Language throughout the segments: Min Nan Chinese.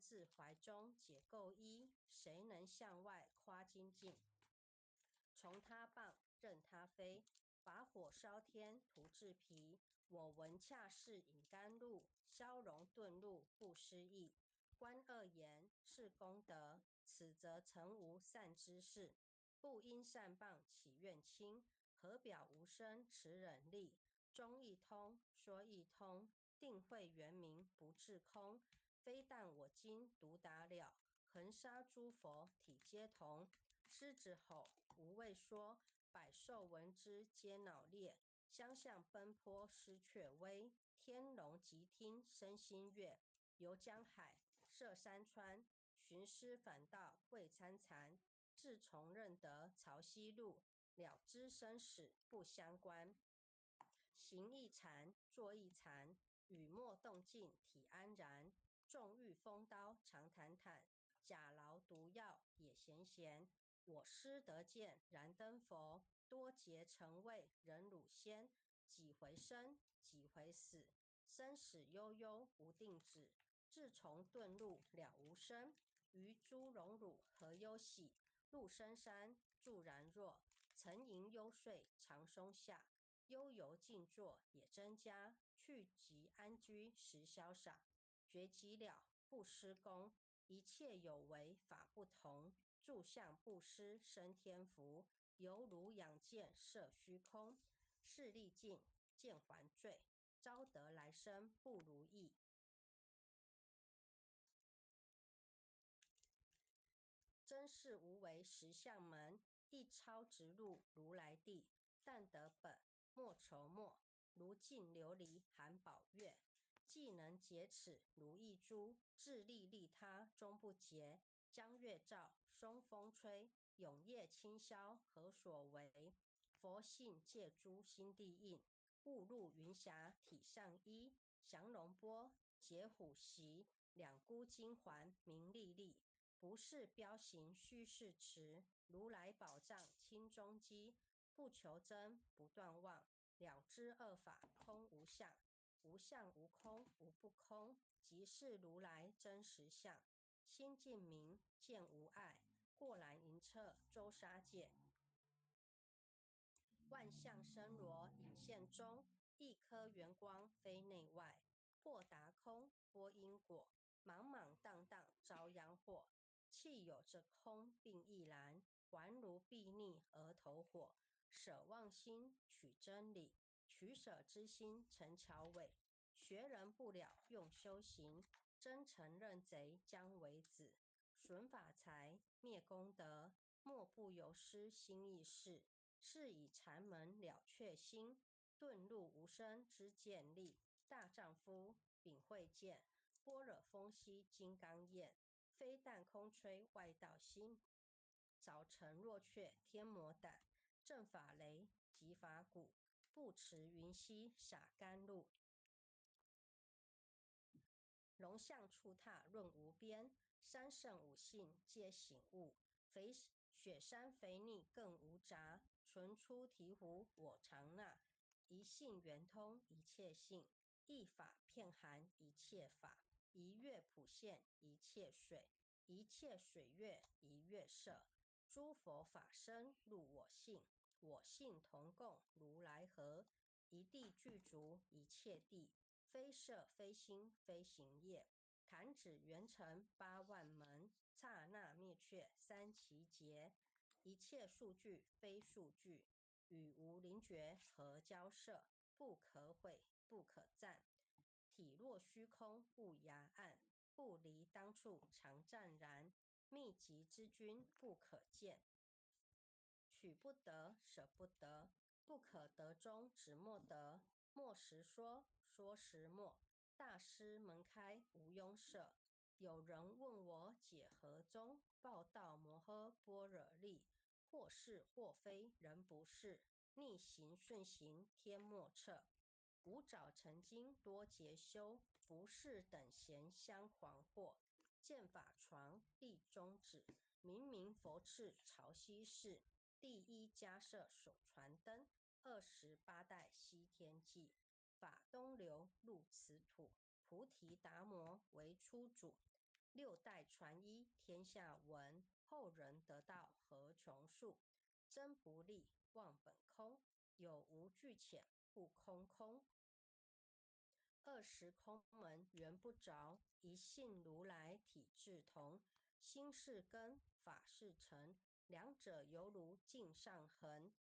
自怀中解垢衣，谁能向外夸精进？从他谤，任他非，把火烧天涂自皮。我闻恰似饮甘露，消融顿入不思议。观恶言是功德，此则曾无善知识。不因善谤起怨亲，何表无生持忍力？中一通说一通，定慧圆明不自空。非但我今独达了，恒沙诸佛体皆同。狮子吼，无畏说，百兽闻之皆恼裂。相向奔波失却威，天龙急听身心悦。游江海，涉山川，寻师返道未参禅。自从认得曹溪路，了知生死不相关。行一禅，坐一禅，语默动静体安然。纵遇风刀长坦坦，假劳毒药也闲闲。我师得见燃灯佛，多劫曾为忍辱仙。几回生，几回死，生死悠悠无定止。自从顿入了无生，于诸荣辱何忧喜？入深山住然若，沉吟幽邃长松下。悠游静坐也增加，去即安居实潇洒。觉寂了不施功，一切有为法不同。住相布施生天福，犹如仰见摄虚空。势力尽，见还罪，招得来生不如意。真是无为实相门，一超直入如来地。但得本，莫愁末，如镜琉璃含宝月。既能解此如意珠，自利利他终不竭。江月照，松风吹，永夜清宵何所为？佛性借诸心地印，误入云霞体上衣。降龙波，解虎席，两孤金环明丽丽。不是标行须是持，如来宝藏清中机。不求真，不断妄，了知二法空无相，无相无空无不空，即是如来真实相。心净明见无碍，过然莹彻周沙界。万象森罗隐现中，一颗圆光非内外。破达空，拨因果，莽莽荡荡遭殃祸。弃有这空并亦然，还如睥睨额头火。舍妄心取真理，取舍之心成桥尾。学人不了用修行，真诚认贼将为子。损法财灭功德，莫不由师心意事。是以禅门了却心，顿入无生之见力。大丈夫秉慧见，般若风息金刚焰。非但空吹外道心，早晨若却天魔胆。正法雷击法鼓，不持云溪洒甘露。龙象触踏润无边，三圣五性皆醒悟。肥雪山肥腻更无杂，纯出醍醐我常纳。一性圆通一切性，一法遍含一切法。一月普现一切水，一切水月一月色。诸佛法身入我性，我性同共如来合。一地具足一切地，非色非心非行业。弹指圆成8万门，刹那灭却三期劫。一切数据非数据，与无灵觉何交涉？不可毁，不可占。体若虚空无涯岸，不离当处常湛然。密集之君不可见，取不得，舍不得，不可得中止莫得。莫实说，说实莫。大师门开无庸舍。有人问我解何宗，报道摩诃般若力，或是或非人不是，逆行顺行天莫测。吾早曾经多劫修，不是等闲相诳惑。见法床立宗旨，明明佛敕曹溪寺，第一迦叶手传灯，28代西天记。法东流入此土，菩提达摩为初祖。六代传医天下闻，后人得道何穷数。真不立，妄本空，有无俱浅不空空。二十空门缘不着，一性如来体质同。心是根，法是尘，两者犹如镜上痕。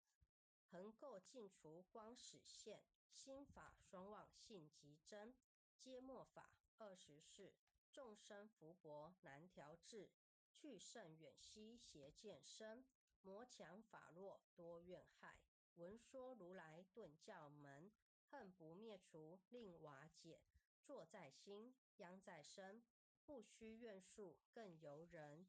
横垢尽除光始现，心法双忘性即真。皆末法24，众生福薄难调治。去圣远兮邪见深，魔强法弱多怨害。闻说如来顿教门，恨不灭除令瓦解。坐在心，殃在身，不须怨术更由人。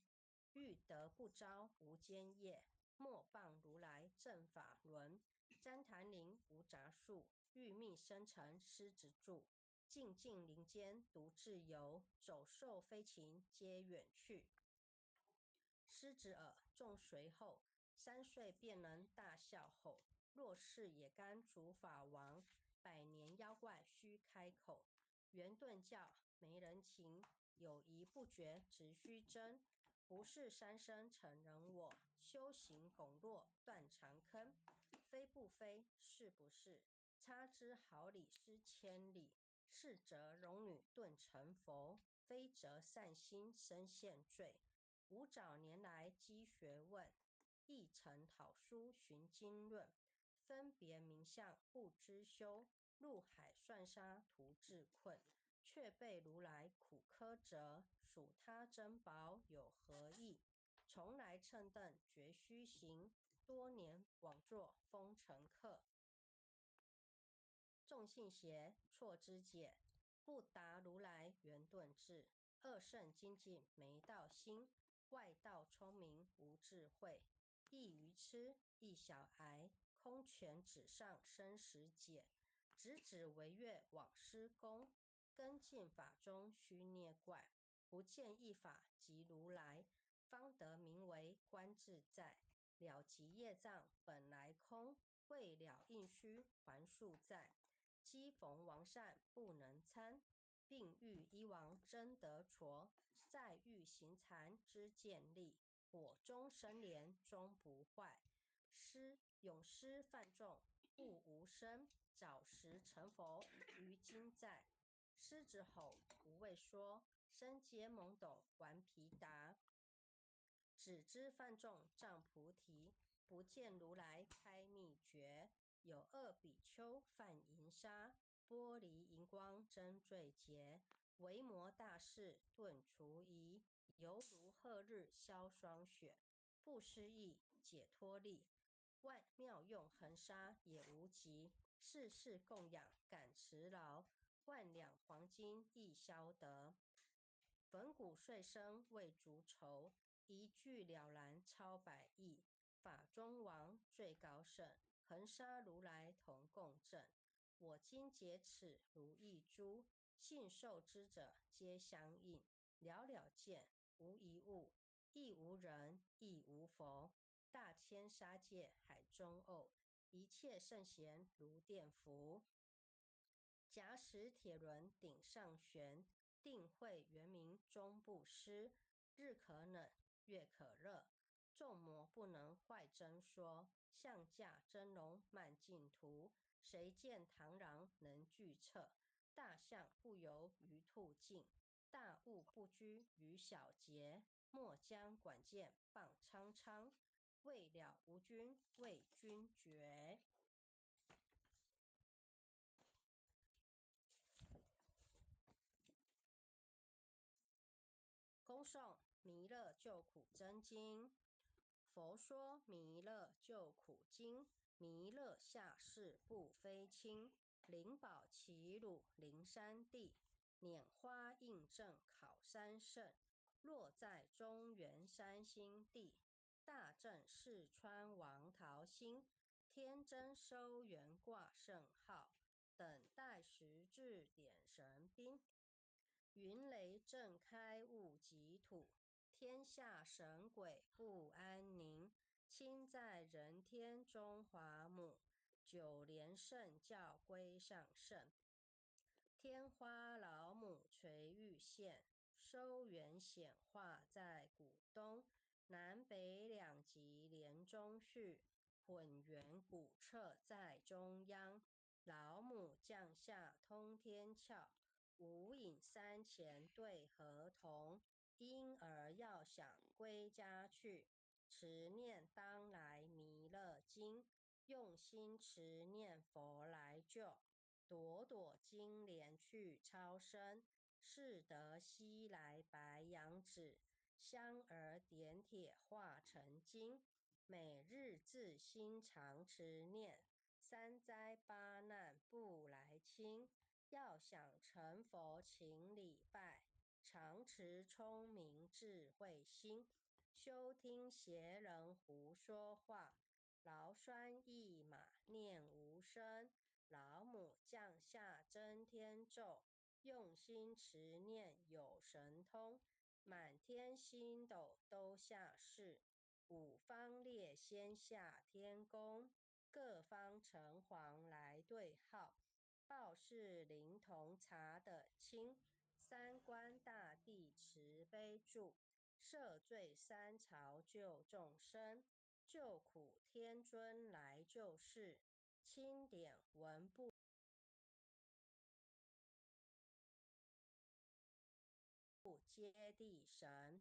欲得不招无间业，莫谤如来正法轮。旃檀林无杂树，欲觅生成狮子柱。静静林间独自游，走兽飞禽皆远去。狮子耳众随后，3岁便能大笑吼。若是也甘主法王，百年妖怪须开口。圆顿教没人情，有疑不决直须争。不是三生成人我，修行拱落断肠坑。非不非，是不是？差之毫厘，失千里。是则龙女顿成佛，非则善心生现罪。吾早年来积学问，亦曾讨书寻经论，分别名相不知修，入海算沙徒自困，却被如来苦苛责，数他珍宝有何益？从来蹭蹬绝虚行，多年枉作风尘客。众信邪，错知解，不达如来圆顿智。二圣精进没道心，外道聪明无智慧。一愚痴，一小癌，空拳指上生死解。直指为月往施功，根进法中须捏怪。不见一法即如来，方得名为观自在。了即业障本来空，未了应须还数在。积逢王善不能参，并欲医王真得挫。再欲行禅知见力，火中生莲终不坏。师永师犯众不无生，早时成佛于今在。狮子吼无畏说，身皆懵懂顽皮达。只知犯众障菩提，不见如来开秘诀。有恶比丘犯淫沙，玻璃荧光真罪劫。为魔大士顿除疑，犹如贺日消霜雪。不思议解脱力，万妙用恒沙也无极。世世供养感持劳，万两黄金亦消得。粉骨碎身为足酬，一句了然超百亿。法中王最高圣，恒沙如来同共振。我今解此如意珠，信受之者皆相应。了了见无一物，亦无人，亦无佛。大千沙界海中沤，一切圣贤如电浮。假使铁轮顶上悬，定慧圆明终不失。日可冷，月可热，众魔不能坏真说。象驾真龙慢净土，谁见螳螂能惧测？大象不游于兔径，大物不拘于小节。莫将管见傍苍苍，未了无君为君绝。恭诵弥勒救苦真经。佛说弥勒救苦经，弥勒下世不非亲，灵宝齐鲁灵山地，拈花印证考三圣，落在中原三星地，大正四川王桃心，天真收元挂圣号，等待时至点神兵，云雷震开悟极土。天下神鬼不安宁，亲在人天中华母，九莲圣教归上圣。天花老母垂玉线，收圆显化在古东，南北两极连中续，混元古彻在中央。老母降下通天窍，无影三钱对合同。婴儿要想归家去，持念当来弥勒经，用心持念佛来救，朵朵金莲去超生。是得西来白羊子，香儿点铁化成金。每日自心常持念，三灾八难不来侵。要想成佛，请礼拜，常持聪明智慧心，休听邪人胡说话。劳栓一马念无声，老母降下真天咒，用心持念有神通，满天星斗都下世，五方列仙下天宫，各方城隍来对号，报是灵童查得清，三官大帝慈悲助，赦罪三朝救众生，救苦天尊来救世，钦点文部揭谛神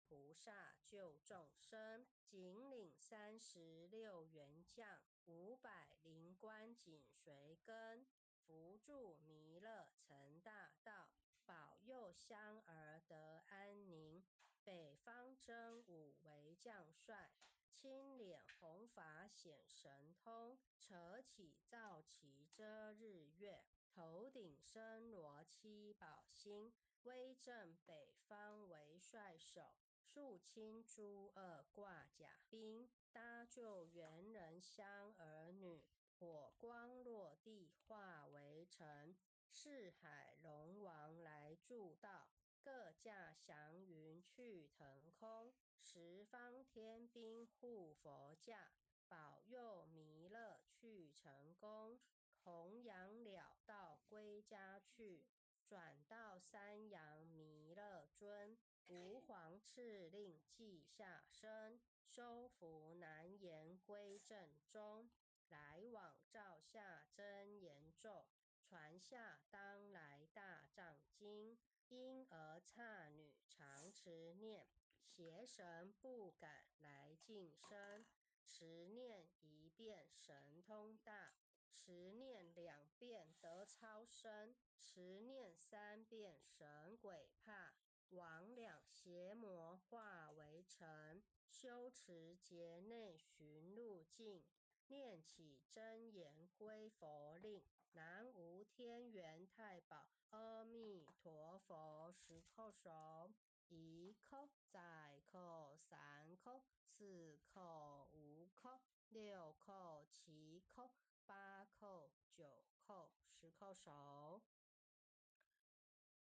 菩萨救众生，紧领36员将，500灵官紧随跟，扶助弥勒成大道，保佑香儿得安宁。北方真武为将帅，青脸红发显神通，扯起皂旗遮日月，头顶森罗七宝星，威震北方为帅首，肃清诸恶挂甲兵，搭救猿人香儿女，火光落地化为尘，四海龙王来助道，各驾祥云去腾空，十方天兵护佛驾，保佑弥勒去成功，弘扬了道归家去，转到三阳弥勒尊，吾皇敕令记下身，收服难言归正宗，来往照下真言咒，传下当来大藏经，婴儿刹女常持念，邪神不敢来近身。持念一遍神通大，持念两遍得超生，持念三遍神鬼怕，魍魉邪魔化为尘。修持劫内寻路径，念起真言归佛令。南无天元太保阿弥陀佛。十叩首，一叩，再叩，三叩，四叩，五叩，六叩，七叩，八叩，九叩，十叩首。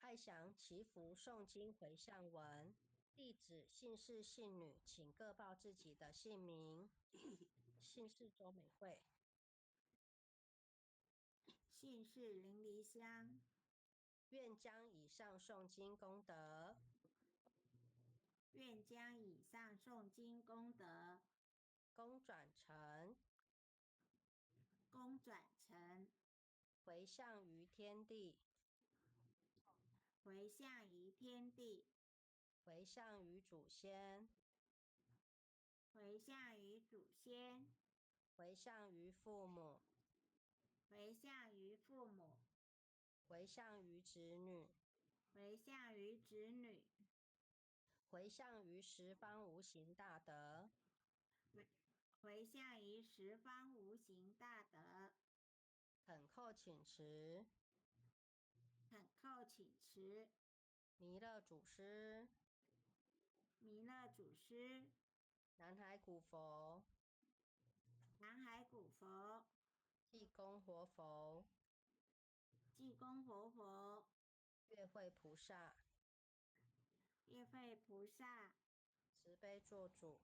爱祥祈福诵经回向文，弟子姓氏姓女，请各报自己的姓名。姓氏周美惠，姓氏林梨香。愿将以上诵经功德，愿将以上诵经功德，功转成，功转成，回向于天地，回向于天地，回向于祖先，回向于祖先，回向于父母，回向于父母，回向于子女，回向于子女，回向于十方无形大德，回向于十方无形大德。恳叩请持，恳叩请持。弥勒祖师，弥勒祖师，南海古佛，南海古佛，济公活佛，济公活佛，月慧菩萨，月慧菩萨，慈悲作主，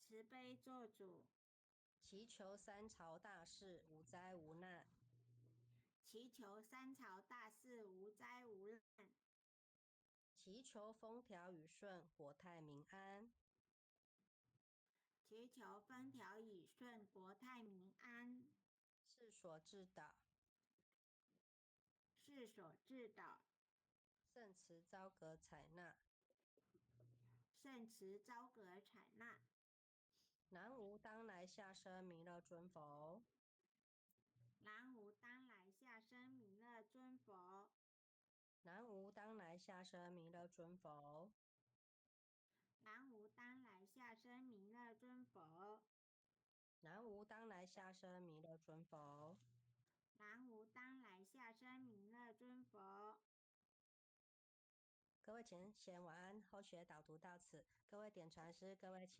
慈悲作主，祈求三朝大事无灾无难，祈求三朝大事無災無難。祈求風調雨順，國泰民安。祈求風調雨順，國泰民安。世所至禱。世所至禱。聖慈昭閣採納。聖慈昭閣採納。南無當來下生彌勒尊佛。南無當來下生彌勒尊佛。南無當來下生彌勒尊佛。南無當來下生彌勒尊佛。南無當來下生彌勒尊佛。南無當來下生彌勒尊佛。各位前賢晚安，後學導讀到此，各位點傳師，各位前。